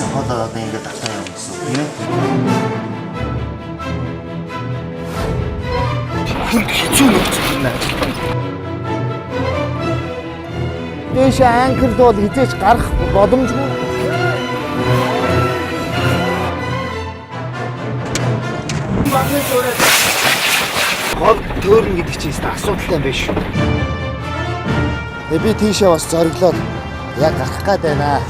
Хийсэн хоолоо одоо ингээд давтаа явна гэсэн үг тийм ээ. Хүнд хэцүү нөхцөл юм байна. Дээшээ анкерд бол хизээч гарах боломжгүй. Гол төөрнө гэдэг чинь өстө асуудалтай юм биш үү? Тэгээ би тийшээ бас зориглоод яг гарах гад байна.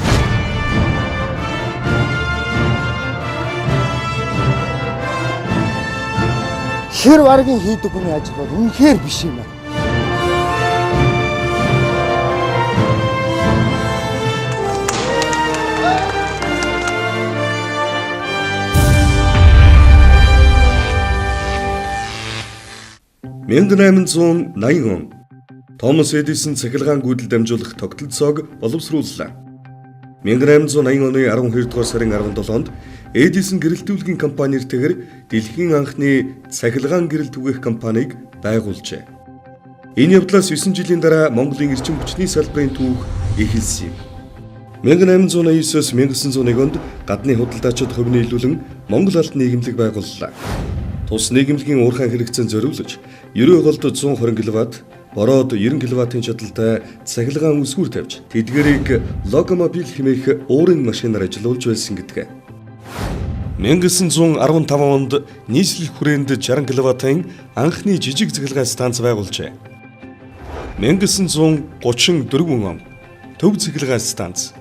Хэр варгийн хийдэг хүний ажил бол үнэхээр биш юм байна. — 1880 он Томас Эдисон цахилгаан гүйдэл дамжуулах тогтолцоог боловсрууллаа. 1880 оны 12 дугаар сарын 17-нд Эдисон гэрэлтүүлгийн компани нэртэйгээр дэлхийн анхны цахилгаан гэрэл түгээх компанийг байгуулжээ. Энэ явдлаас 9 жилийн дараа Монголын эрчим хүчний салбарын түүх эхэлсэн юм. 1889-оос 1901 онд гадны худалдаачид хувь нийлүүлэн Монгол Алт нийгэмлэг байгууллаа. Тус нийгэмлэгийн уурхайн хэрэгцээнд зориулж Ерөе голд 120 кВт, Бороод 90 кВт-ын чадалтай цахилгаан үсгүүр тавьж тэдгэрийг локомобиль хэмээх уурын машинаар ажилуулж байсан гэдэг. 1915 онд нийслэл хүрээнд 60 кВт-ын анхны жижиг цахилгаан станц байгуулжээ. 1934 он Төв цахилгаан станц.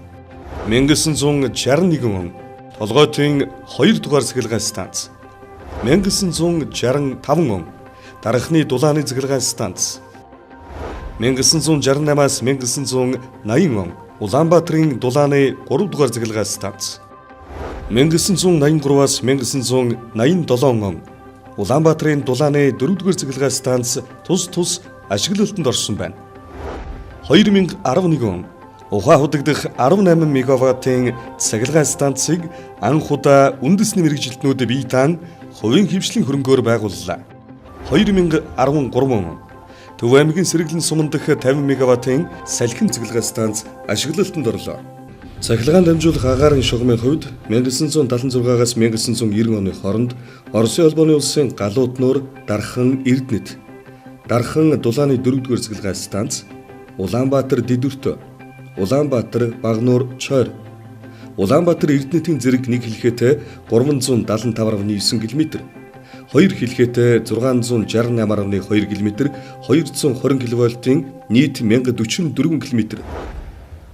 1961 он Толгойтын 2 дугаар цахилгаан станц. 1965 он Дархны дулааны цахилгаан станц. 1968-аас 1980 он Улаанбаатарын дулааны 3 дугаар цахилгаан станц. 1983-аас 1987 он Улаанбаатарын дулааны 4 дугаар цахилгаан станц тус тус ашиглалтанд орсон байна. 2011 он ухаан худагдах 18 мегаваттын цахилгаан станцыг анх удаа үндэсний мэргэжилтнүүд бие даан хувийн хвшлийн хөрөнгөөр байгууллаа. 2013 он Төв аймгийн Сэргэлэн суман дах 50 мегаваттын салхин цахилгаан станц ашиглалтанд орлоо. Цахилгаан дамжуулах агаарын шугамын хувьд 1976-аас 1990 оны хооронд Оросын холбооны улсын Галуутнуур, Дархан, Эрдэнэт, Дархан дулааны 4-р цахилгаан станц, Улаанбаатар Дэдвэртөө, Улаанбаатар Багнуур Чойр, Улаанбаатар Эрдэнэтийн зэрэг нэг хэлхээтэй 375.9 км, хоёр хэлхээтэй 668.2 км, 220 кВт-ын нийт 1044 км.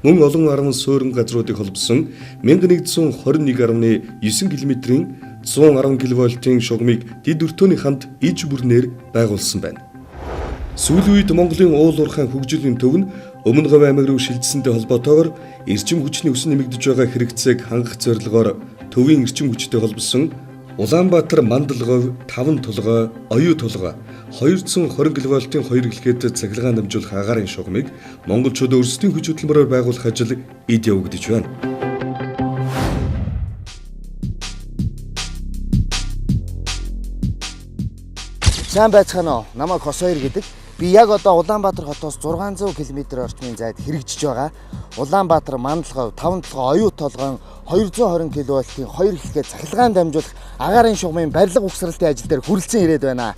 Мөн олон арван суурин газруудыг холбосон 1121.9 км-ийн 110 кВт-ын шугамыг дэд өртөөний хамт иж бүрнээр байгуулсан байна. Сүүлийн үед Монголын уул уурхайн хөгжлийн төв нь Өмнө Говь аймаг руу шилжсэнтэй холбоотойгоор эрчим хүчний өсөн нэмэгдэж байгаа хэрэгцээг хангах зорилгоор төвийн эрчим хүчтэй холбосон Улаанбаатар Мандалговь 5 толгой, Оюу толгой 220 кВт-ын хоёр хэлхээтэй цахилгаан дамжуулах агаарын шугамыг монголчууд өөрсдийн хүч хөдөлмөрөөр байгуулах ажил эд явагдаж байна. Сайн байцгаана уу? Намайг Хосоёр гэдэг. Би яг одоо Улаанбаатар хотоос 600 км орчмын зайд хэрэгжиж байгаа. Улаанбаатар Мандалговь 5 толгой, Оюу толгойн 220 кВт-ийн хоёр хэлхээ цахилгаан дамжуулах агаарын шугамын барилга угсралтын ажил дээр хүрэлцэн ирээд байна.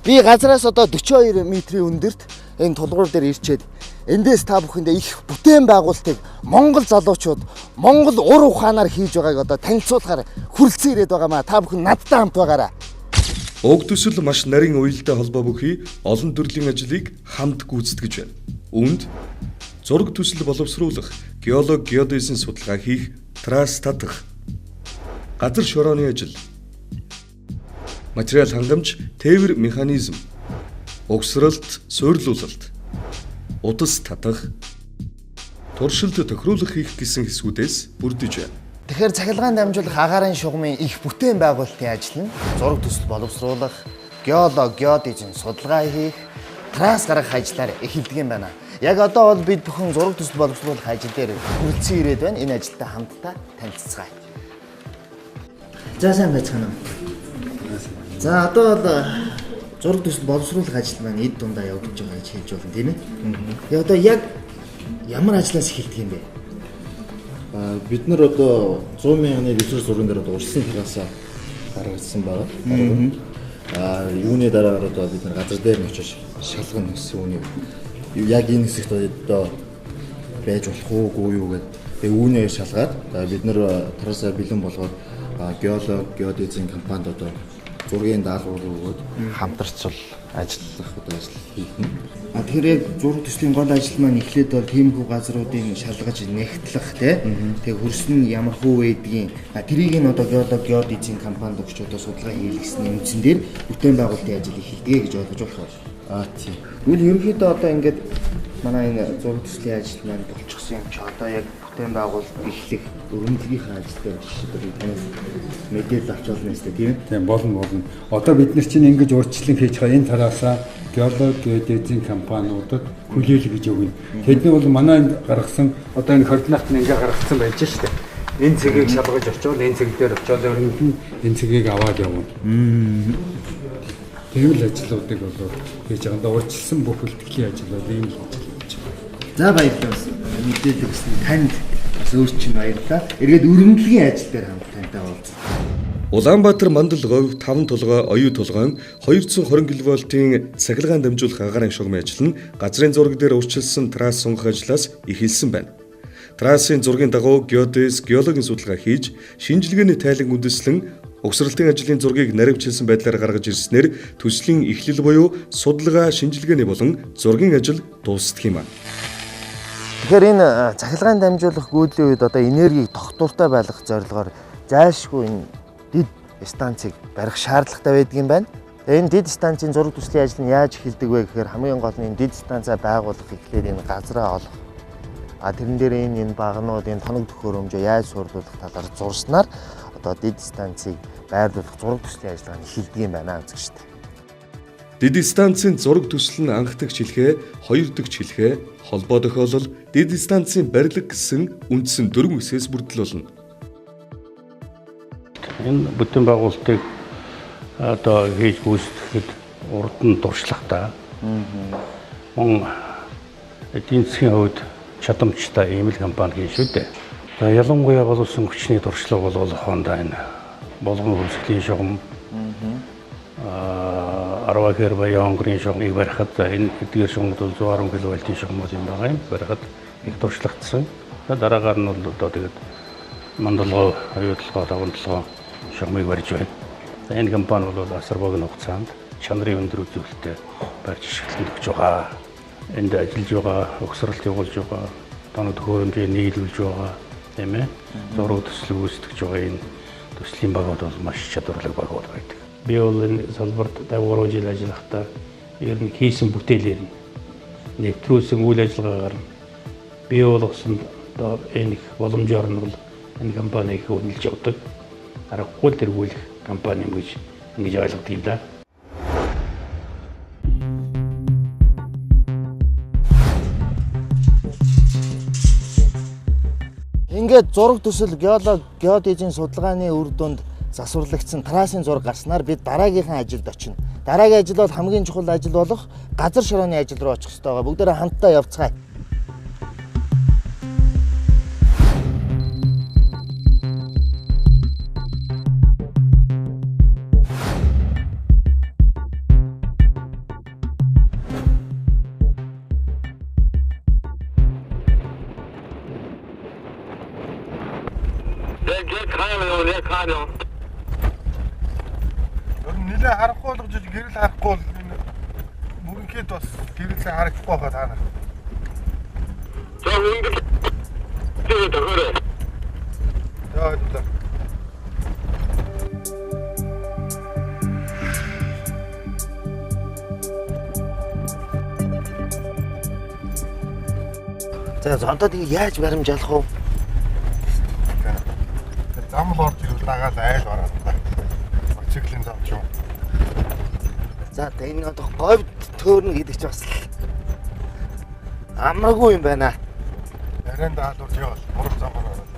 Би газраас одоо 42 метрийн өндөрт энэ тулгуур дээр ирчээд эндээс та бүхэндээ их бүтээн байгуулалтыг Монгол залуучууд Монгол ур ухаанаар хийж байгааг одоо танилцуулахаар хүрэлцэн ирээд байгаамаа. Та бүхэн надтай хамт байгаарай. Уг төсөл маш нарийн уялдаа холбоо бүхий олон төрлийн ажлыг хамт гүйцэтгэж байна. Үүнд зураг төсөл боловсруулах, геолог геодезийн судалгаа хийх, трасс татах, газар шорооны ажил, материал хангамж, тээвэр механизм, угсралт, суйрлуулалт, удас татах, туршилт тохируулах хийх гэсэн хэсгүүдээс бүрдэж байна. Тэгэхээр цахилгаан дамжуулах агаарын шугамын их бүтээн байгуулалтын ажил нь зураг төсөл боловсруулах, геолог, геодезийн судалгаа хийх, трасс гаргах ажлаар эхэлдэг юм байна. Яг одоо бол бид бүхэн зураг төсөл боловсруулах ажил дээр хүрэлцэн ирээд байна. Энэ ажилтай хамтдаа танилцацгаая. За сайн байцгаана уу. За одоо бол зураг төсөл боловсруулах ажил маань эд дундаа явагдаж байгаа гэж хэлж болно, тийм ээ. Тэгээ одоо яг ямар ажлаас эхэлдэг юм бэ? Бид нар одоо 100 мянганы ресурс зурган дээр одоо урьдчилсан трасса гаргагдсан байгаа. Юуны дараагаар одоо бид нар газар дээр нь очиж шалгана гэсэн үнийг яг энэ хэсэгт одоо байж болох уугүй юу гэдэг. Тэгээ үүнээ шалгаад бид нар трасса бэлэн болгоод геолог, геодезийн компанид одоо зургийн даалгавар өгөөд хамтарч ажиллах одоо ажил хийх нь. Тэгэхээр яг зураг төслийн гол ажил маань эхлээд бол тиймэрхүү газруудын шалгаж нягтлах тий. Тэгээ хөрс нь ямар хүү байдгийг тэрийг нь одоо геолог, геодезийн компанид өгч одоо судалгаа хийлгэсний үндсэн дээр бүтээн байгуулалтын ажил эхэлдэг гэж ойлгож болох байна. Тийм. Тэгвэл ерөнхийдөө одоо ингээд манай энэ зураг төслийн ажил маань болчихсон юм чи одоо яг бүтээн байгуулалт эхлэх өрөмдлөгийнхээ ажил дээр очиж одоо би танаас мэдээлэл авч болно шүү дээ, тийм ээ? Тийм, болно. Одоо бид нар чинь ингэж урьдчилан хийж байгаа энэ тараасаа геолог, геодезийн компаниудад хүлээлгэж гэж өгнө. Тэдний бол манай энд гаргасан одоо энэ координат нь ингээ гаргацсан байж шүү дээ. Энэ цэгийг шалгаж очивол энэ цэг дээр очиод өрөмд нь энэ цэгийг аваад явна. Тийм л ажлуудыг бол хийж байгаа. Одоо урьдчилсан бүх үлтгэлийн ажил бол ийм л ажил хийж байгаа. За баярлалаа. Мэдээлэл өгсөн танд бас өөр чинь баярлалаа. Эргээд өрөмдлөгийн ажил дээр хамт тантай уулзъя. Улаанбаатар мандал говь 5 толгой оюу толгойн 220 кВ-ийн цахилгаан дамжуулах агаарын шугамын ажил нь газрын зураг дээр урьдчилсан трасс сонгох ажлаас эхэлсэн байна. Трассын зургийн дагуу геодез, геологийн судалгаа хийж, шинжилгээний тайлан үндэслэн угсралтын ажлын зургийг наривчилсан байдлаар гаргаж ирснээр төслийн эхлэл буюу судалгаа, шинжилгээний болон зургийн ажил дуустдаг юм. Тэгэхээр энэ цахилгаан дамжуулах гүйдлийн үед одоо энергийг тогтвортой байлгах зорилгоор зайлшгүй энэ дэд станцыг барих шаардлагатай байдаг юм байна. Тэгээ энэ дэд станцын зураг төслийн ажил нь яаж эхэлдэг вэ гэхээр хамгийн гол нь энэ дэд станцаа байгуулах эхлээд энэ газраа олох. Тэрэн дээр энэ багнууд, энэ тоног төхөөрөмжөө яаж суурлуулах талаар зурснаар одоо дэд станцыг байрлуулах зураг төслийн ажиллагаа нь эхэлдэг юм байна үзэгчтэй. Дэд станцын зураг төсөл нь анх дахь жилхээ, хоёр дахь жилхээ, холбоо тохиолдол, дэд станцын барилга гэсэн үндсэн дөрвөн хэсгээс бүрдэл болно. Энэ бүтээн байгуулалтыг одоо хийж гүйцэтгэхэд урд нь туршлагатай. Мөн эдийн засгийн хувьд чадамжтай ийм л компани хийн шүү дээ. За ялангуяа боловсон хүчний туршлага бол хондоо энэ болгон хөрсгөлийн шугам Арвахэр баян онгорын шугамыг барихад энэ эдгээр шугамд бол 110 кВ-ийн шугамууд юм байгаа юм. Барихад их туршлагатсан. Дараагаар нь бол одоо тэгээд Мандалгой, Оюутолгой, Тавантолгой шугамыг барьж байна. Энэ компани бол асар богино хугацаанд чанарын өндөр үзүүлэлттэй барьж ашиглалтанд өгч байгаа. Энд ажиллаж байгаа, угсралт явуулж байгаа, тоног төхөөрөмжийг нийлүүлж байгаа, тийм ээ. Зураг төсөл үүсгэж байгаа энэ төслийн багууд бол маш чадварлаг багууд байдаг. Би бол энэ салбарт 53 жил ажиллахдаа ер нь хийсэн бүтээлээр нь нэвтрүүлсэн үйл ажиллагаагаар нь бий болгосон одоо энэ их боломжоор нь бол энэ компани их үнэлж явдаг. Аргагүй л тэргүүлэх компани юм гэж ингэж ойлгодог юм да. Ингээд зураг төсөл геолог, геодезийн судалгааны үр дүнд засварлагдсан трассын зураг гарснаар бид дараагийнхаа ажилд очино. Дараагийн ажил бол хамгийн чухал ажил болох газар шорооны ажил руу очих хэрэгтэй байгаа. Бүгдээрээ хамтдаа явцгаая. Нилээ харахгүй болгож гэрэл харахгүй бол энэ бүрэнхэд бас гэрэлээ харагдахгүй байгаа та нар. За өндөр тэгээ тохиорой. За баярлалаа. За одоо тэгээ яаж баримжаалах вэ? Зам л орж ирвэл дагаад айл бараад та. Мотоциклийн зам ч юм. За энэ одоо говьд төөрнө гэдэг чинь бас амаргүй юм байна. Арайн даалгавар явал урам замаар ороод.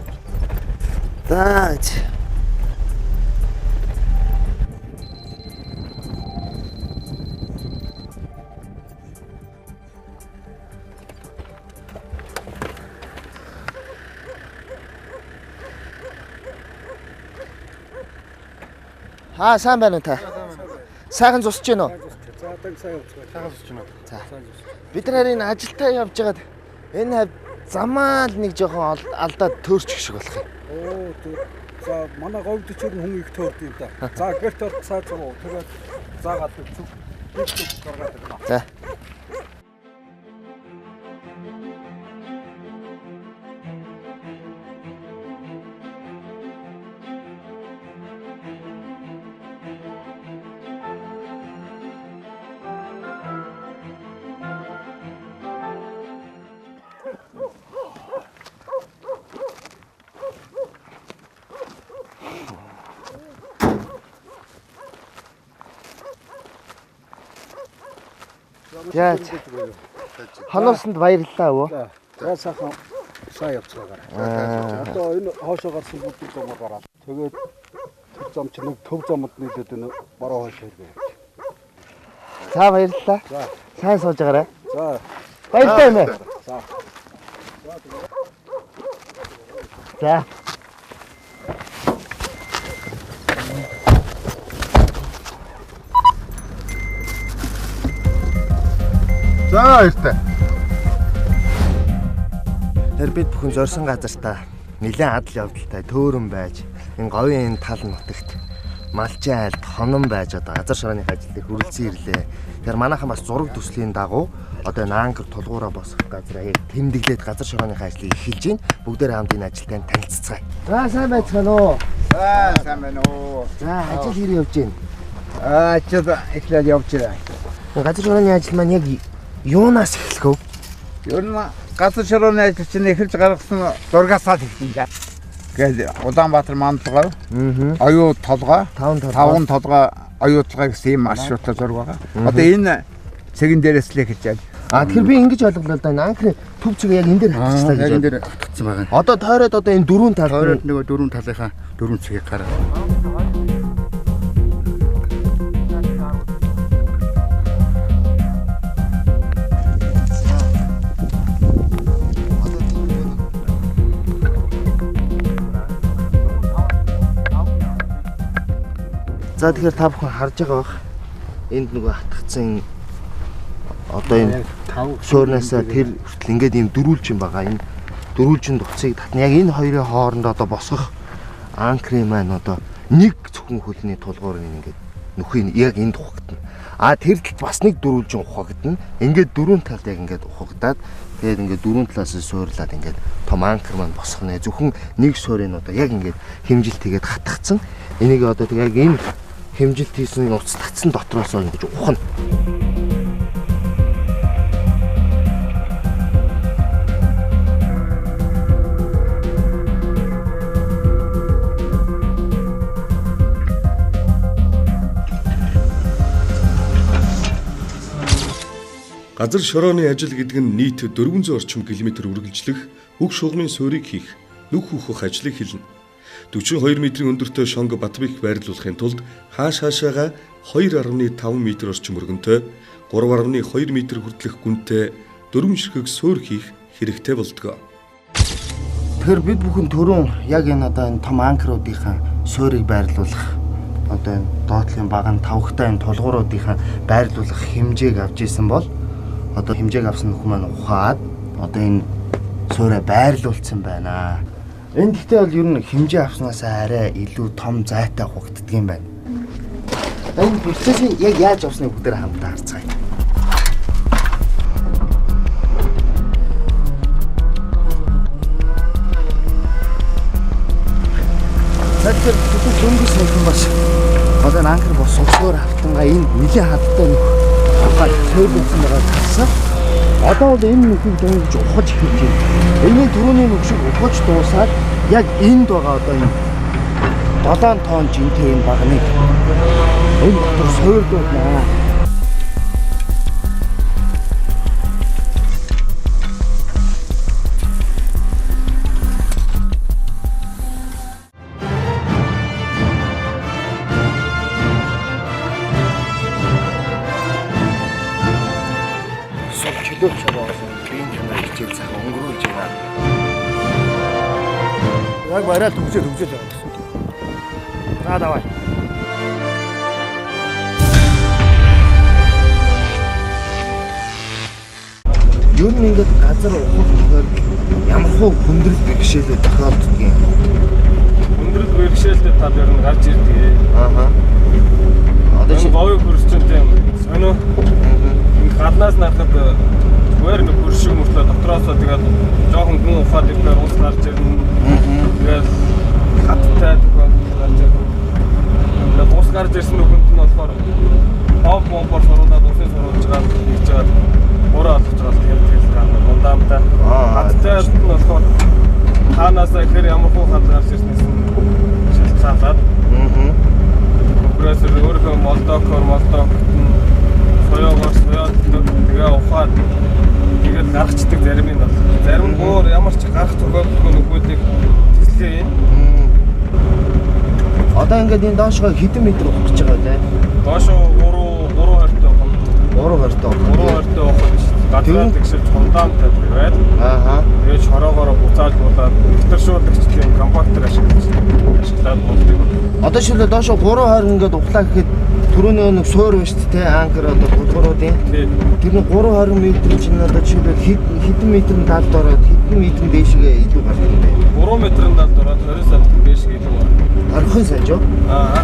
За. Аа, сайн байна уу та? Сайхан зусч гин үү? За, одоо сайн явж байгаа. Сайхан зусч гин үү? За. Бид нар энэ ажилдаа явж байгаад энэ хавь замаа л нэг жоохон алдаад төөрчих шиг болох юм. Оо, за манай говьдчөр нь хүн их төөрд юм да. За, гэрт орт цаа зуруу. Тэгээд заагаад зүг зүг гаргаад ирнэ. За. За. Хонорсонд баярлалаа өвөө. За сайхан сайн явцгаагаарай. Одоо энэ хоошоо гарсан бүгд замаар гараад. Тэгээд тэр зам чинь нэг төв замд нийлээд энэ бороо хойш хэрэг. За баярлалаа. Сайн сууж байгаарай. За. Баярлалаа юм ээ. За. За. За баяртай. Тэр бид бүхэн зорьсон газартаа нэлээд адал явдалтай төөрөн байж энэ говийн энэ тал нутагт малчин айлд хонон байж одоо газар шорооны ажил дээр хүрэлцэн ирлээ. Тэгэхээр манайхан бас зураг төслийн дагуу одоо энэ анкер тулгуураа босгох газраа яг тэмдэглээд газар шорооны ажлыг эхэлж байна. Бүгдээрээ хамт энэ ажилтай танилццгаая. За сайн байцгаана уу? За сайн байна уу? За ажил хэр явж байна? Ажил эхлээд явж байна. Газар шорооны ажил маань яг юунаас эхлэх вэ? Ер нь газар шорооны ажил чинь эхэлж гаргасан зургаасаа л эхэлнэ дээ. Гээд Улаанбаатар Мандалгой, оюу толгой, таван толгой, оюу толгой гэсэн ийм маршруттай зураг байгаа. Одоо энэ цэгэн дээрээс л эхэлж байна. А тэгэхээр би ингэж ойлголоо л да. Энэ анхны төв цэг яг энэ дээр хатчихлаа гэж. Яг энэ дээр хатгацсан байгаа. Одоо тойроод одоо энэ дөрвөн тал тойроод нөгөө дөрвөн талынхаа дөрвөн цэгийг гараа. За тэгэхээр та бүхэн харж байгаа бах. Энд нөгөө хатгацсан одоо энэ суурнаасаа тэр хүртэл ингээд ийм дөрвөлжин байгаа. Энэ дөрвөлжин дуцыг татна. Яг энэ хоёрын хооронд одоо босгох анкерын маань одоо нэг зөвхөн хөлний тулгуур ингээд нөхийг яг энд ухагдана. А тэр талд бас нэг дөрвөлжин ухагдана. Ингээд дөрвөн талд яг ингээд ухагдаад тэгээд ингээд дөрвөн талаас нь суурлаад ингээд том анкер маань босгоно. Зөвхөн нэг суурийг одоо яг ингээд хэмжилт хийгээд хатгацсан. Энийг одоо тэг яг энэ хэмжилт хийсэн нуц татсан дотроос ингэж ухна. Газар шорооны ажил гэдэг нь нийт 400 орчим километр үргэлжлэх үг шугамын суурийг хийх, нүх үхэх ажлыг хэлнэ. 42 метрийн өндөртэй шонг Батбих байрлуулахын тулд хааш хаашаага 2.5 метр орчим өргөнтэй, 3.2 метр хүртэлх гүнтэй дөрвөн ширхэг суур хийх хэрэгтэй болдгоо. Тэгэхээр бид бүхэн түрүүн яг энэ одоо энэ том анкеруудынхаа суурийг байрлуулах одоо энэ доотлын баган тавхтай энэ тулгууруудынхаа байрлуулах хэмжээг авч исэн бол одоо хэмжээг авсан нөхөн маань ухаад одоо энэ суураа байрлуулсан байна. Энэ гэхдээ бол ер нь хэмжээ авснаас арай илүү том зайтай ухагддаг юм байна. Энэ процессыг яг яаж авсныг бүгдээр хамтдаа харцгаая. Тэгэхээр бүтэн дөнгөж саяхан бас одоо анкер бос сувсгаар автангаа энэ нэлийн хадтай нөх ухаад цөөлөсөн байгаа талсаа. Одоо бол энэ нөхийг дөнгөж ухаж эхэлж байна. Энэ түрүүний нүх шиг ухаж дуусаад яг энд байгаа одоо энэ 7 тонн жинтэй энэ багныг энэ дотор суурдуулнаа. Сул чөлөө чаваасан биеийн чанар хичээл сайхан өнгөрүүлж байна. Яг бариад төгсөө төгсөө байгаа гэсэн. За давай. Ер нь ингээд газар ухах тохиолдолд ямар хуу хүндрэл бэрхшээлээ тохиолддог юм? Хүндрэл бэрхшээлтэй тал ер нь гарч ирдэг. Ааха. Одоо чи говийн хөрсчөнтэй юм. Сонио. Ингээд гаднаас нарахад зүгээр нэг хөрс шиг мөртлөө дотроосоо тэгээд жоохон гүн ухаад ирэхээр ус гарч ирнэ. Тэгээд хаттай тохиолдол гарч ирнэ. Тэгээд ус гарч ирсэн нөхөнд нь болохоор помп помпоор суруулаад усыг суруулж байгаа хийж байгаа буруу олгож байгаа л тэгэл гарна дундаамтай. Хаттай нь болохоор хаанаас ихээр ямар хуу хат гарч ирснээс нь шалтгаалаад. Компрессор өөрийнхөө молдокоор молдокт нь соёогоор соёоддог тэгээ ухаад тэгээд гаргацдаг зарим нь бол зарим нь өөр ямар ч гарах тохиолдолгүй нөхөдийг тэслээ юм. Одоо ингээд энэ доошгоо хэдэн метр ухах гэж байгаа вэ? Доошоо 3.20 ухна. 3.20 ухна. 3.20 ухаж газраа тэгшилж фундамент тавиад. Ааха. Тэгээд шороогоороо буцааж буулаад нэвтэршүүлэгчдийн компактор ашиглаад болдог. Одоо шилээ доошоо 3.20 ингээд ухлаа гэхэд түрүүний нэг суур байна шүү дээ, анкер одоо тулгууруудын. Тэр нэг 3.20 метр чинь одоо жишээлбэл хэдэн метрийн талд ороод хэдэн метрийн дээшгээ илүү гардаг юм бэ? 3 метрийн талд ороод 20 сантиметр дээшгээ илүү гардаг. 20 сантиметр юу? Аа.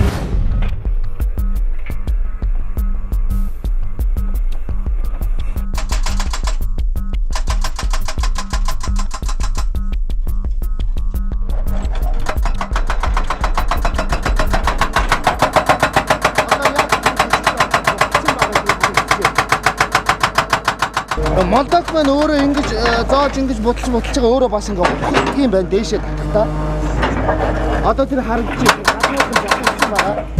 Молдок маань өөрөө ингэж зоож ингэж будалж будалж байгаа өөрөө бас ингэ ухдаг юм байна дээшээ татахтаа. Одоо тэр харагдаж байна. Гадуур байгаа.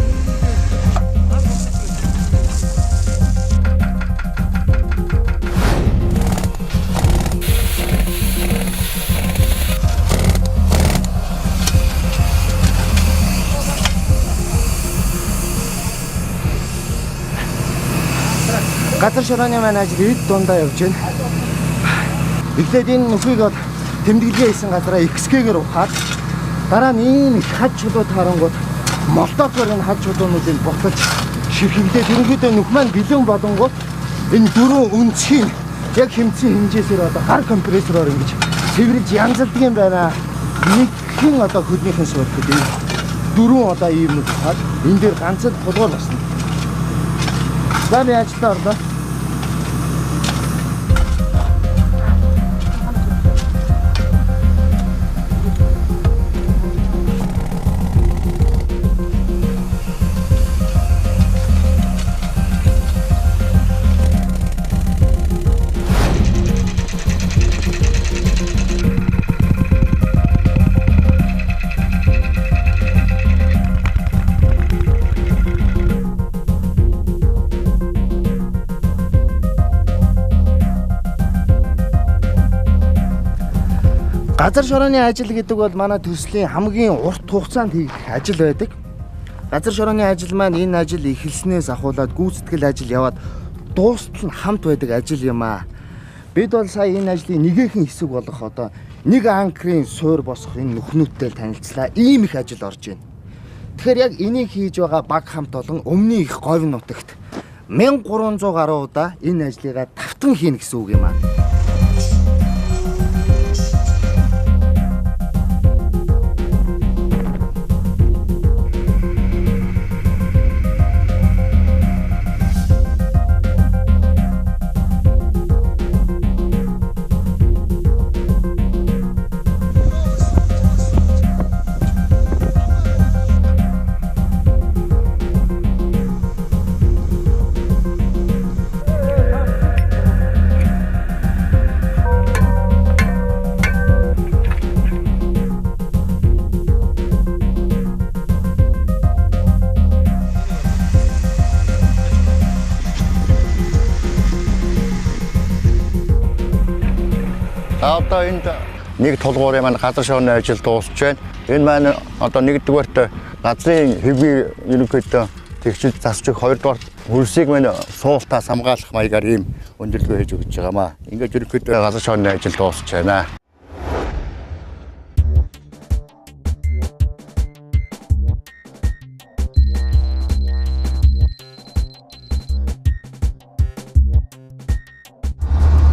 Газар шорооны маань ажил эд дундаа явж байна. Эхлээд энэ нөхрийг бол тэмдэглэгээ хийсэн газараа XK-гээр ухаад дараа нь ийм их хад чулуу таарангууд молдокоор энэ хад чулуунуудыг ботолж ширхэгдээд ерөнхийдөө нүх маань бэлэн болонгууд энэ дөрвөн өнцгийн яг хэмцэн хэмжээсээр одоо гар компрессороор ингэж цэвэрлж янзалдаг юм байна. Нэгхэн одоо хөднийхэн суурь гэдэг дөрвөн одоо ийм нүх ухаад энэ дээр ганц л тулгуур басна. За би ажилдаа орлоо. Газар шорооны ажил гэдэг бол манай төслийн хамгийн урт хугацаанд хийх ажил байдаг. Газар шорооны ажил маань энэ ажил эхэлснээс ахуулаад гүйцэтгэл ажил яваад дуустал нь хамт байдаг ажил юм аа. Бид бол сая энэ ажлын нэгэхэн хэсэг болох одоо нэг анкерын суур босох энэ нөхнүүдтэй танилцлаа. Ийм их ажил орж байна. Тэгэхээр яг энийг хийж байгаа баг хамт олон өмнө их говь нутагт 1300 гаруй удаа энэ ажлыгаа тавтан хийнэ гэсэн үг юм аа. Одоо энд нэг тулгуурын маань газар шорооны ажил дуусч байна. Энэ маань одоо нэгдүгээрт газрын хэвийг ерөнхийдөө тэгшилж засч өгөх, хоёрдугаар хөрсийг маань суултаас хамгаалах маягаар ийм өндөрлөгөө хийж өгч байгаамаа. Ингээд ерөнхийдөө газар шорооны ажил дуусч байна.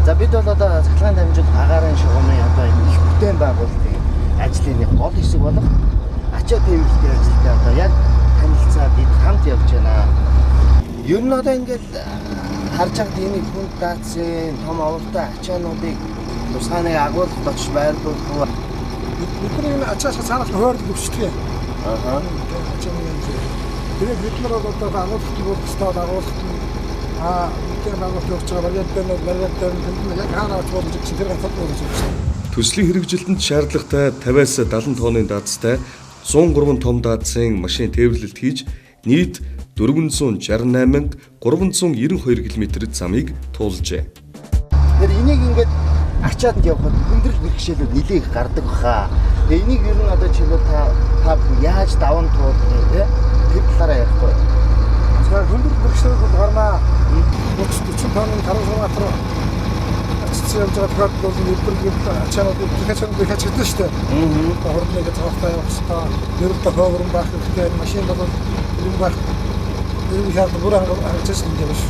За За бид бол одоо цахилгаан дамжуулах агаарын шугамын одоо энэ их бүтээн байгуулалтын ажлын нэг гол хэсэг болох ачаа тээвэрлэлийн ажилтай одоо яг танилцаа бид хамт явж байна. Ер нь одоо ингээд харж байхад энэ хүнд даацын том оволтой ачаануудыг тусгааныг агуулгад очиж байрлуулах. Бидний энэ ачааш цаанаас хойрол өвчтгий. Аа. Тэгээд бид нар бол одоо агуулгад болох ёстой агуулгад нь бүтээн байгуулалт явж байгаа барьяат дээр нь барьяат дээр нь яг хаана авч болж чинь тэр газар болж байна. Төслийн хэрэгжилтэнд шаардлагатай 50-аас 70 тонны даацтай 103 том даацын машин тээвэрлэлт хийж нийт 468 392 км замыг туулжээ. Тэгэхээр энийг ингээд ачаад явхад хүндрэл бэрхшээлүүд нэлээх гардаг баха. Тэгээ энийг ер нь одоо жишээлбэл та бүхэн яаж даван туулах юм те тэр талаараа ярихгүй. За хүндрэл бэрхшээл бол гарнаа. 40 тонны 16 метр ачиж явж байгаа тохиолдолд бол эвдэрх ачаанууд эвдэрх хачигдана шүү дээ. Хурдны цагтаа явах хэрэгтэй. Нэрэлтэй хойгорон байх хэрэгтэй. Машин бол юм байх. Тэр шаардлага бүр хангаж юм биш.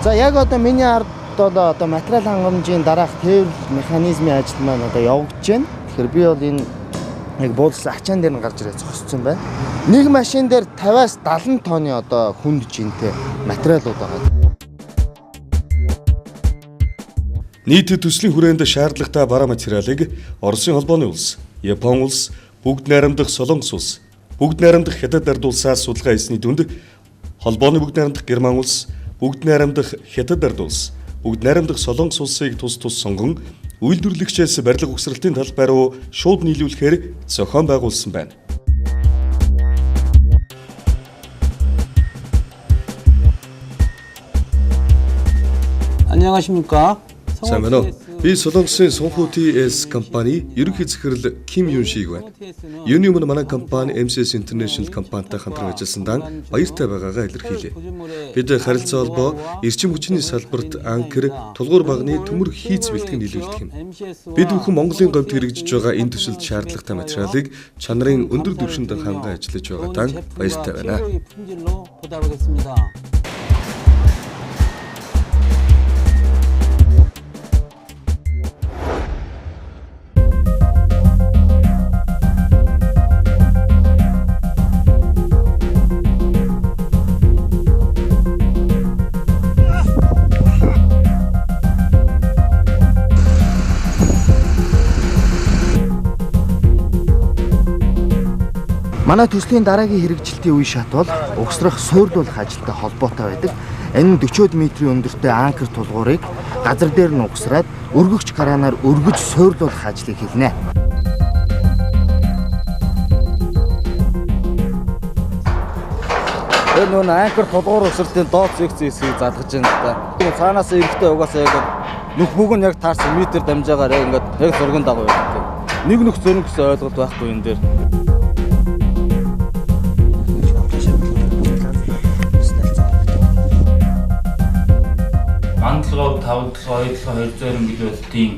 За яг одоо миний ард бол одоо материал хангамжийн дараах тээвэрлэл механизмын ажил маань одоо явагдаж байна. Тэгэхээр би бол энэ яг буудлын ачаан дээр нь гарч ирээ зогссон байна. Нэг машин дээр 50-аас 70 тонны одоо хүнд жинтэй материалууд байгаа. Нийт төслийн хүрээнд шаардлагатай бараа материалыг Оросын холбооны улс, Япон улс, бүгд найрамдах Солонгос улс, бүгд найрамдах Хятад ард улсаас судалгаа хийсний дүнд холбооны бүгд найрамдах Герман улс, бүгд найрамдах Хятад ард улс, бүгд найрамдах Солонгос улсыг тус тус сонгон үйлдвэрлэгчээс барилга угсралтын талбай руу шууд нийлүүлэхээр зохион байгуулсан байна. 안녕하십니까? Сайн байна уу? Би Солонгосын Сонху TS компани ерөнхий захирал Ким Юн Шиг байна. Юуны өмнө манай компани MCS International компанитай хамтран ажилласандаа баяртай байгаагаа илэрхийлье. Бид харилцаа холбоо, эрчим хүчний салбарт анкер, тулгуур багны төмөр хийц бэлтгэн нийлүүлдэг юм. Бид бүхэн Монголын говьд хэрэгжиж байгаа энэ төсөлд шаардлагатай материалыг чанарын өндөр түвшинд ханган ажиллаж байгаадаа баяртай байна. Манай төслийн дараагийн хэрэгжилтийн үе шат бол угсрах суйрлуулах ажилтай холбоотой байдаг. Энэ 40 метрийн өндөртэй анкер тулгуурыг газар дээр нь угсраад өргөгч кранаар өргөж суйрлуулах ажлыг хийлнэ. Тэр нөө анкер тулгуур угсралтын доод зэгц хэсгийг залгаж байна л да. Цаанаас эрэхтэй угаасаа яг нүх бүг нь яг таарсан метр дамжаагаар яг ингээд яг зургийн дагуу явдаг. Нэг нүх зөрөн гэсэн ойлголт байхгүй энэ дээр. Мандалгов 5 толгой 2 толгой 220 киловаттын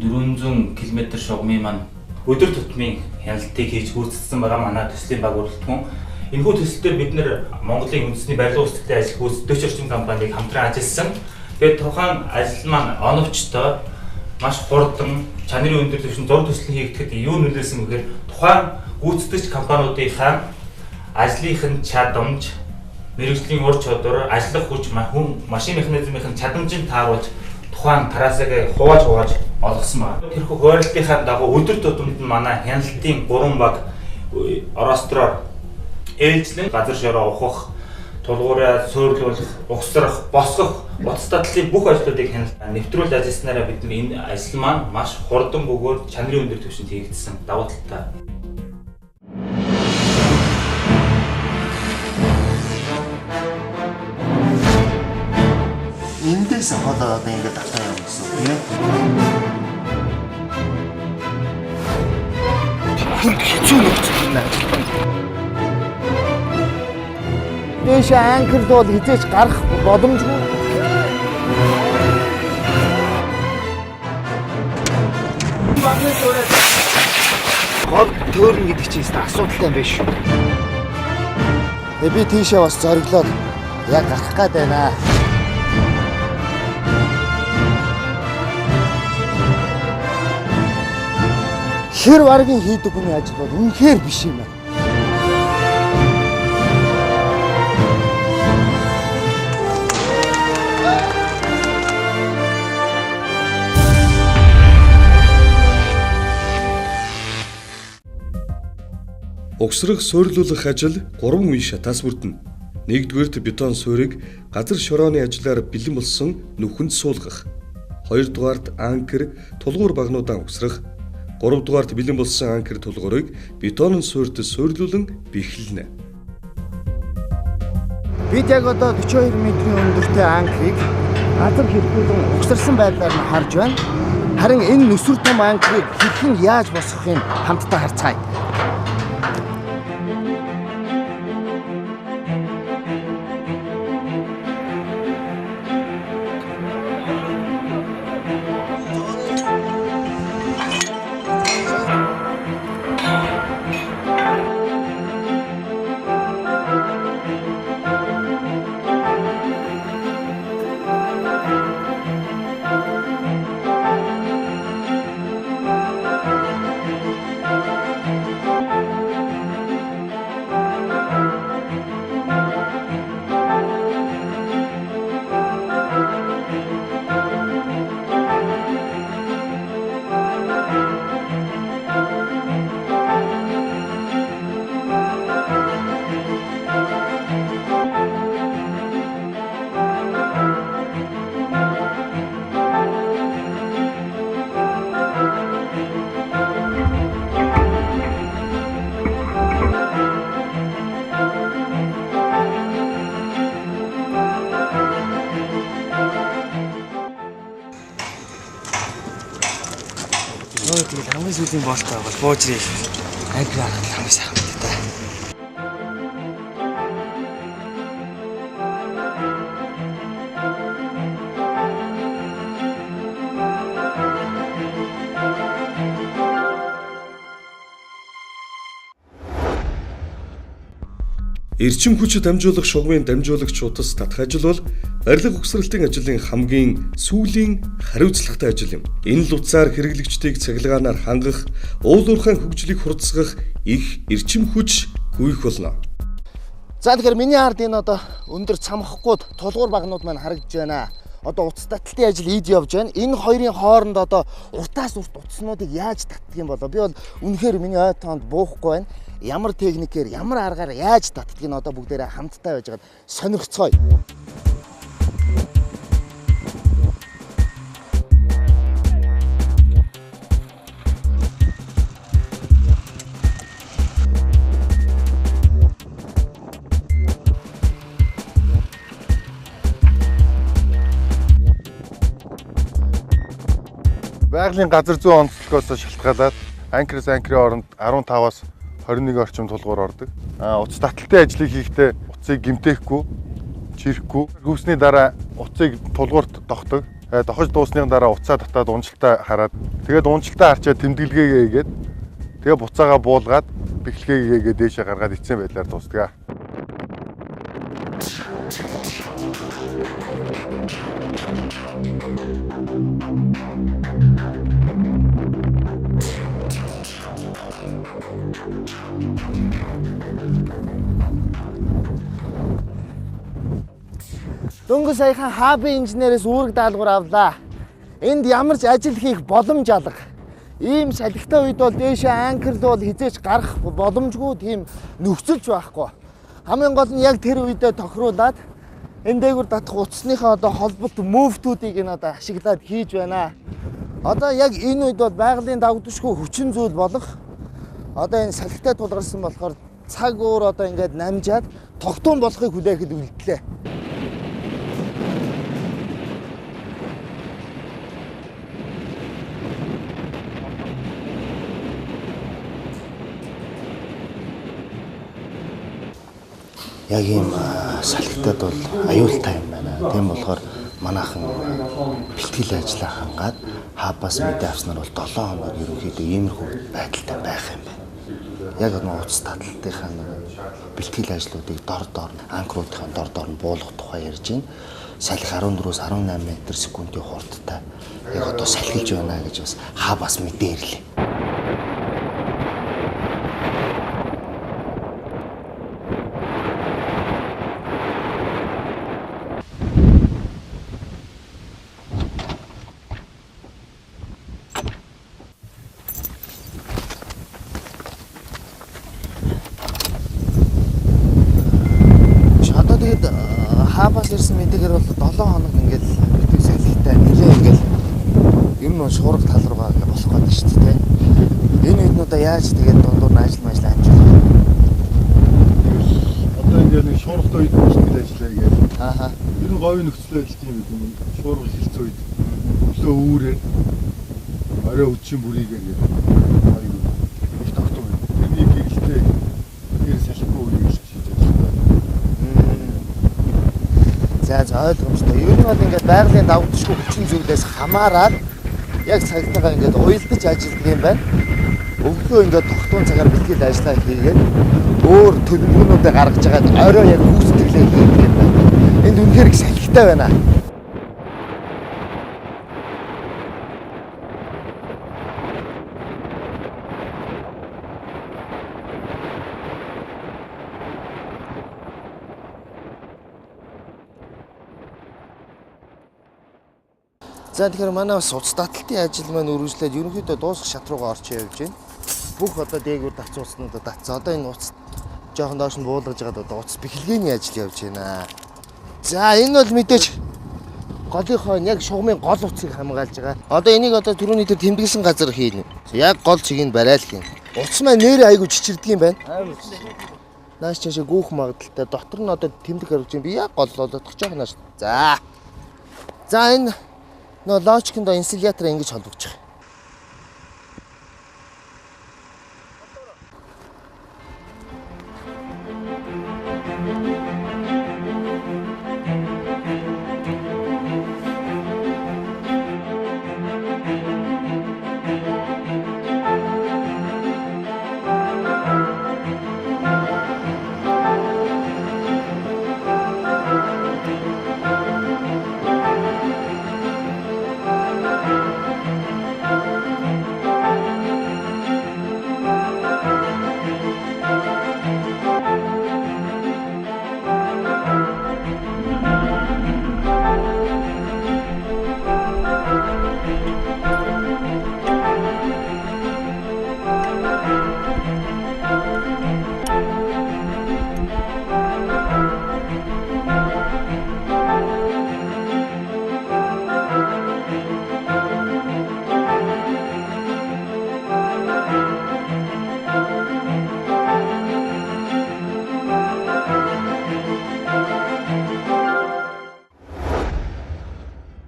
400 км шугамын маань өдөр тутмын хяналтыг хийж гүйцэтсэн байгаа манай төслийн баг бүрэлдэхүүн. Энэхүү төсөл дээр бид нэр Монголын үндэсний барилга үйлчлэлийн ажил гүйцэтгэгч орчин компанийг хамтран ажилласан. Тэгээд тухайн ажил маань оновчтой, маш хурдан, чанарын өндөр түвшинд зур төсөл хийгдэхэд юу нөлөөлсөн гэхээр тухайн гүйцэтгэгч компаниудынхаа ажлынх нь чадамж, мэргэжлийн ур чадвар, ажиллах хүч, хүн, машин механизмын чадамжийг тааруулж тухайн трассыг хувааж олгосон байна. Тэрхүү хуваарлтынхаа дагуу өдөр тутамд нь манай хяналтын 3 баг оростроор ээлжлэн газар шороо ухах, тулгуураа суйрлуулах, угсрах, босгох, утас дадлын бүх ажлуудыг хяналт нэвтрүүлж ажилласнараа бид энэ ажил маань маш хурдан бөгөөд чанарын өндөр түвшинд хийгдсэн давуу талтай. Эндээс хоолоо одоо ингээд татаа явна гэсэн үг тийм ээ. Хүнд хэцүү нөхцөл нь ажиллах. Дээшээ анкер бол хизээч гарах боломжгүй. Гол төөрнө гэдэг чинь асуудалтай юм биш. Тэгээ би тийшээ бас зориглоод яг гарах гад байна. Хэр варгийн хийдэг хүний ажил бол үнэхээр биш юм байна. Угсрах суйрлуулах ажил 3 үе шатаас бүрдэнэ. Нэгдүгээрт бетон суурийг газар шорооны ажлаар бэлэн болсон нүхэнд суулгах. Хоёрдугаарт анкер, тулгуур багнуудаа угсрах. Гуравдугаарт бэлэн болсон анкер тулгуурыг бетонон суурьт суйрлуулан бэхлэнэ. Бид яг одоо 42 метрийн өндөртэй анкерыг газар хэрхүүлэн угсарсан байдлаар нь харж байна. Харин энэ нүсэр том анкерыг хэрхэн яаж босгохыг хамтдаа харцгаая. Тэгэл хамгийн сүүлийн болтой бол буужрыг анкер харахад хамгийн сайхан байдаг та. Эрчим хүч дамжуулах шугамын дамжуулагч утас татах ажил бол барилга угсралтын ажлын хамгийн сүүлийн хариуцлагатай ажил юм. Энэ л утсаар хэрэглэгчдийг цахилгаанаар хангах, уул уурхайн хөгжлийг хурдсгах их эрчим хүч гүйх болно. За тэгэхээр миний ард энэ одоо өндөр цамхгууд тулгуур багнууд маань харагдаж байна. Одоо утас таталтын ажил ийд явж байна. Энэ хоёрын хооронд одоо уртаас урт утаснуудыг яаж татдаг юм болоо? Би бол үнэхээр миний ой тоонд буухгүй байна. Ямар техникээр, ямар аргаар яаж татдгийг нь одоо бүгдээрээ хамтдаа байж байгаад сонирхцгоё. Байгалийн газар зүйн онцлогоос шалтгаалаад анкерс анкерийн оронд 15-аас 21 орчим тулгуур ордог. Утас таталтын ажлыг хийхдээ утсыг гэмтээхгүй, чирэхгүй, хөвсний дараа утсыг тулгуурт дохдог. Дохож дуусны дараа утсаа татаад унжилтаа хараад, тэгээд унжилтаа харчаад тэмдэглэгээгээ хийгээд, тэгээд буцаага буулгаад бэхлэгээгээ хийгээд дээшээ гаргаад эцсийн байдлаар дуусдаг. Дөнгөж саяхан хабын инженерээс үүрэг даалгавар авлаа. Энд ямар ч ажил хийх боломж алга. Ийм салхитай үед бол дээшээ анкерлуу бол хизээч гарах боломжгүй тийм нөхцөлж байхгүй. Хамгийн гол нь яг тэр үедээ тохируулаад энэ дээгүүр татах утасныхаа одоо холболт мөфтүүдийг энэ одоо ашиглаад хийж байна. Одоо яг энэ үед бол байгалийн дагдшгүй хүчин зүйл болох одоо энэ салхитай тулгарсан болохоор цаг уур одоо ингээд намжаад тогтун болохыг хүлээхэд үлдлээ. Яг ийм салхитад бол аюултай юм байна. Тийм болохоор манайхан бэлтгэл ажлаа хангаад хабаас мэдээ авснаар бол 7 хоног ерөнхийдөө иймэрхүү байдалтай байх юм байна. Яг нэг утас таталтынхаа нэг бэлтгэл ажлуудыг дор дор анкеруудынхаа дор дор нь буулгах тухай ярьж байна. Салхи 14-өөс 18 метр секундын хурдтай яг одоо салхилж байна гэж бас хаа бас мэдээ ирлээ. Одоо тэгээд хаабаас ирсэн мэдээгээр бол 7 хоног ингээл битүү салхитай нэлээ ингээл ер нь шуурга тал руугаа ингээ болох гэдэг шүү дээ. Энэ үед нь одоо яаж тэгээд дундуур нь ажил мажил амжуулах вэ? Одоо ингээ нэг шуургатай үед бэлтгэл ажиллая гээл. Ааха. Ер нь говийн нөхцөл байдал тийм юм. Шуурга эхэлсэн үед өглөө үүрээр орой үдшин бүрийг ингээ хоёр их тогтмол. Тэрний гэрэлтэй тэр салхигүй үеийг л хийж ажиллаа. За за ойлгомжтой. Ер нь бол ингээд байгалийн давагдшгүй хүчин зүйлээс хамаарат яг цагтайгаа ингээд уялдаж ажилладаг юм байна. Өглөө ингээд тогтмол цагаар бэлтгэл ажиллаа хийгээд өөр төлөвлөгөөнүүдээ гаргаж агаад орой яг гүйцэтгэлээ хийдэг юм байна. Энд үнэхээр их салхитай байна. За тэгэхээр манай бас утас таталтын ажил маань үргэлжлээд ерөнхийдөө дуусах шат руугаа орч явж байна. Бүх одоо дээгүүр татсан утаснуудаа татсан. Одоо энэ утас жоохон доош нь буулгаж байгаад одоо утас бэхлэгээний ажил явж байна. За энэ бол мэдээж голынхоо яг шугамын гол утсыг хамгаалж байгаа. Одоо энийг одоо түрүүний тэр тэмдэглэсэн газар хийнэ. Яг гол цэгийг барайл хийнэ. Утас маань нэрээ айгу чичирдэг юм байна. Нааш чаашаа гүүх магадaltaй. Дотор нь одоо тэмдэг гаргаж байна. Би яг гол болоодох жоохон нааш. За. За энэ нөө лочконд инсулятор ингэж холбогдчих.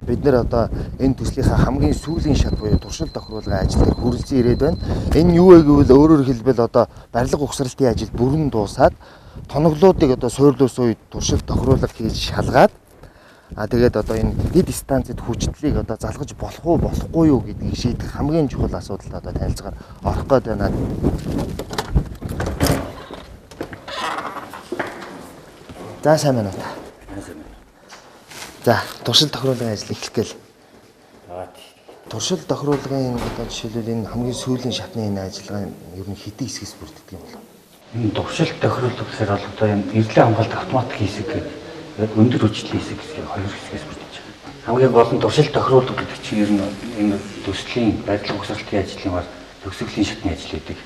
Бид нэр одоо энэ төслийнхаа хамгийн сүүлийн шат буюу туршилт тохируулгын ажил дээр хүрэлцэн ирээд байна. Энэ юу вэ гэвэл өөрөөр хэлбэл одоо барилга угсралтын ажил бүрэн дуусаад тоноглоодыг одоо суурлуулсан үед туршилт тохируулга хийж шалгаад тэгээд одоо энэ дэд станцад хүчтлийг одоо залгаж болох уу болохгүй юу гэдгийг шийдэх хамгийн чухал асуудалд одоо танилцгаар орох гээд байна. За сайн байна уу? За туршилт тохируулгын ажил эхлэх гээл. Туршилт тохируулгын одоо жишээлбэл энэ хамгийн сүүлийн шатны энэ ажиллагаа ер нь хэдэн хэсгээс бүрддэг юм бол? Энэ туршилт тохируулга гэхээр бол одоо энэ эрдлийн хамгаалалт автоматик хэсэг гэдэг өндөр хүчлийн хэсэг гэсэн хоёр хэсгээс бүрдэж байгаа. Хамгийн гол нь туршилт тохируулга гэдэг чинь ер нь энэ төслийн барилга угсралтын ажлын бар төгсгөлийн шатны ажил гэдэг.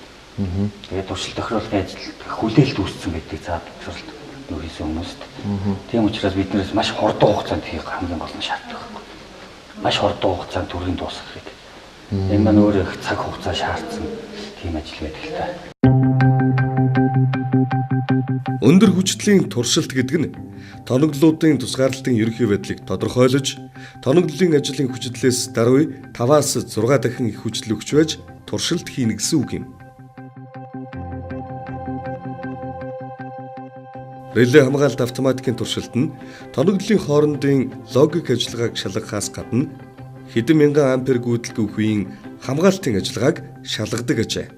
Тэгээд туршилт тохируулгын ажил хүлээлт үүссэн байдаг цаад угсралт хийсэн хүмүүст. Тийм учраас биднээс маш хурдан хугацаанд хийх хамгийн гол нь шаардлага байхгүй. Маш хурдан хугацаанд төрийн дуусгах хэрэгтэй. Энэ маань өөрөө их цаг хугацаа шаардсан тийм ажил байдаг л та. Өндөр хүчлийн туршилт гэдэг нь тоноглолуудын тусгаарлалтын ерөнхий байдлыг тодорхойлож, тоноглолын ажлын хүчдлээс даруй 5-аас 6 дахин их хүчил өгч байж туршилт хийнэ гэсэн үг юм. Реле хамгаалалт автоматикийн туршилт нь тоноглолын хоорондын логик ажиллагааг шалгахаас гадна хэдэн мянган ампер гүйдэлгүй үеийн хамгаалтын ажиллагааг шалгадаг ажээ.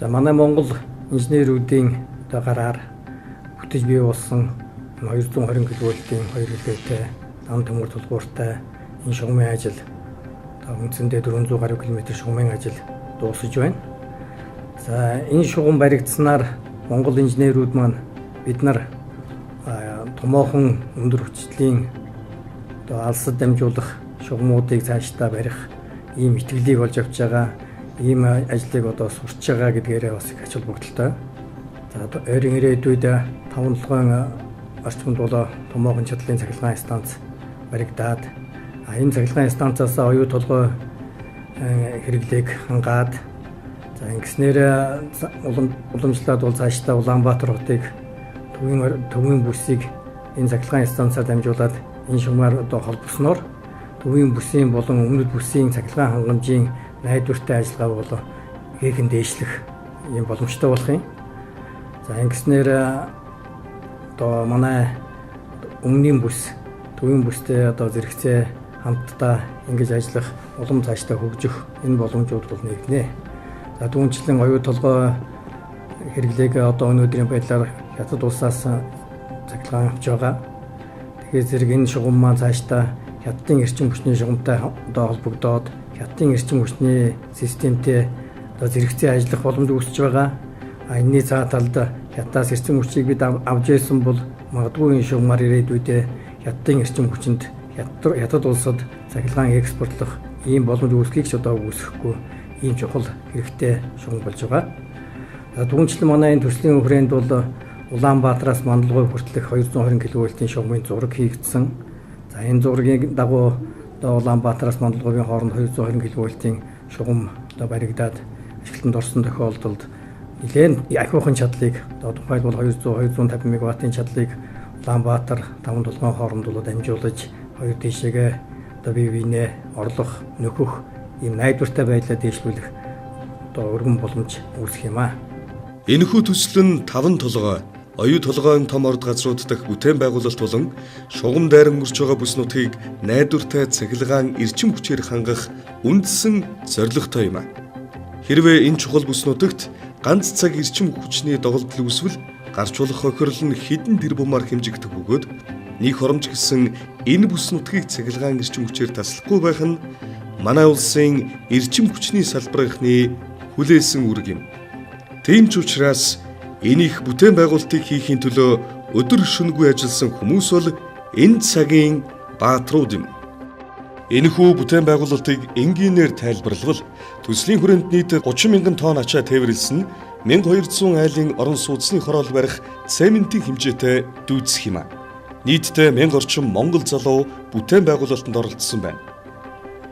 За манай Монгол инженерүүдийн одоо гараар бүтэж бий болсон 220 кВ-ийн хоёр хэлгээтэй дан төмөр тулгууртай энэ шугамын ажил одоо үндсэндээ 400 гаруй км шугамын ажил дуусаж байна. За энэ шугам баригдсанаар Монгол инженерүүд маань бид нар томоохон өндөр хүчлийн одоо алсад дамжуулах шугамуудыг цаашдаа барих ийм итгэлийг олж авч байгаа, ийм ажлыг одоо сурч байгаа гэдгээрээ бас их ач холбогдолтой. За ойрын ирээдүйд 5 толгойн орчимд болоо томоохон чадлын цахилгаан станц баригдаад энэ цахилгаан станцаас оюу толгой хэрэглээг хангаад за ингэснээр уламжлаад бол цаашдаа Улаанбаатар хотыг төвийн бүсийг энэ цахилгаан станцаар дамжуулаад энэ шугамаар одоо холбосноор төвийн бүсийн болон өмнөд бүсийн цахилгаан хангамжийн найдвартай ажиллагаа болоо хийхэн дээшлэх ийм боломжтой болох юм. За ингэснээр одоо манай өмнөдийн бүс, төвийн бүстэй одоо зэрэгцээ хамтдаа ингэж ажиллах улам цаашдаа хөгжих энэ боломжууд бол нэгнэ. За түүнчлэн оюу толгой хэрэглээг одоо өнөөдрийн байдлаар Хятад улсаас цахилгаан авч байгаа. Тэгэхээр зэрэг энэ шугам маань цаашдаа Хятадын эрчим хүчний шугамтай одоо холбогдоод Хятадын эрчим хүчний системтэй одоо зэрэгцээ ажиллах боломж үүсэж байгаа. Энэний цаа талд Хятадаас эрчим хүчийг бид авч байсан бол магадгүй энэ шугамар ирээдүйдээ Хятадын эрчим хүчинд Хятад улсад цахилгаан экспортлох ийм боломж үүсгэхийг ч одоо үүсгэхгүй ийм чухал хэрэгтэй шугам болж байгаа. За түүнчлэн манай энэ төслийн хүрээнд бол Улаанбаатараас Мандалгой хүртэлх 220 кВ-ийн шугамын зураг хийгдсэн. За энэ зургийн дагуу одоо Улаанбаатараас Мандалгойн хооронд 220 кВ-ийн шугам одоо баригдаад ашиглалтанд орсон тохиолдолд нэлээд ахиухан чадлыг одоо тухайлбал 200 250 мегаваттын чадлыг Улаанбаатар таван толгойн хооронд бол дамжуулаж хоёр тийшээгээ одоо бие биенээ орлох, нөхөх ийм найдвартай байдлаар дээшлүүлэх одоо өргөн боломж үүсэх юм аа. Энэхүү төсөл нь таван толгой, оюу толгойн том орд газрууд дахь бүтээн байгуулалт болон шугам дайран өнгөрч байгаа бүс нутгийг найдвартай цахилгаан эрчим хүчээр хангах үндсэн зорилготой юм а. Хэрвээ энэ чухал бүс нутагт ганц цаг эрчим хүчний доголдол үүсвэл гарч болох хохирол нь хэдэн тэрбумаар хэмжигдэх бөгөөд нэг хоромж гэсэн энэ бүс нутгийг цахилгаан эрчим хүчээр таслахгүй байх нь манай улсын эрчим хүчний салбарынхны хүлээсэн үүрэг юм. Тийм ч учраас энэ их бүтээн байгуулалтыг хийхийн төлөө өдөр шөнөгүй ажилласан хүмүүс бол энэ цагийн баатрууд юм. Энэхүү бүтээн байгуулалтыг энгийнээр тайлбарлавал төслийн хүрээнд нийт 30 мянган тонн ачаа тээвэрлсэн нь 1200 айлын орон сууцны хороол барих цементийн хэмжээтэй дүйцэх юм а. Нийтдээ 1000 орчим монгол залуу бүтээн байгуулалтанд оролцсон байна.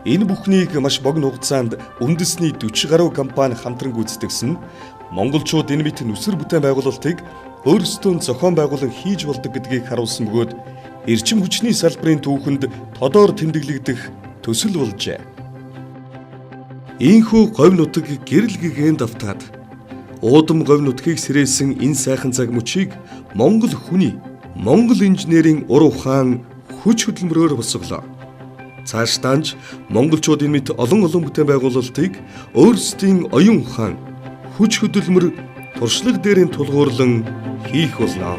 Энэ бүхнийг маш богино хугацаанд үндэсний 40 гаруй компани хамтран гүйцэтгэсэн нь монголчууд энэ мэт нүсэр бүтээн байгуулалтыг өөрсдөө зохион байгуулан хийж болдог гэдгийг харуулсан бөгөөд эрчим хүчний салбарын түүхэнд тодоор тэмдэглэгдэх төсөл болжээ. Ийхүү говь нутаг гэрэл гэгээн давтаад уудам говь нутгийг сэрээсэн энэ сайхан цаг мөчийг Монгол хүний, Монгол инженерийн ур ухаан хүч хөдөлмөрөөр босголоо. Цаашдаа ч монголчууд энэ мэт олон олон бүтээн байгуулалтыг өөрсдийн оюун ухаан, хүч хөдөлмөр, туршлага дээрэн тулгуурлан хийх болно.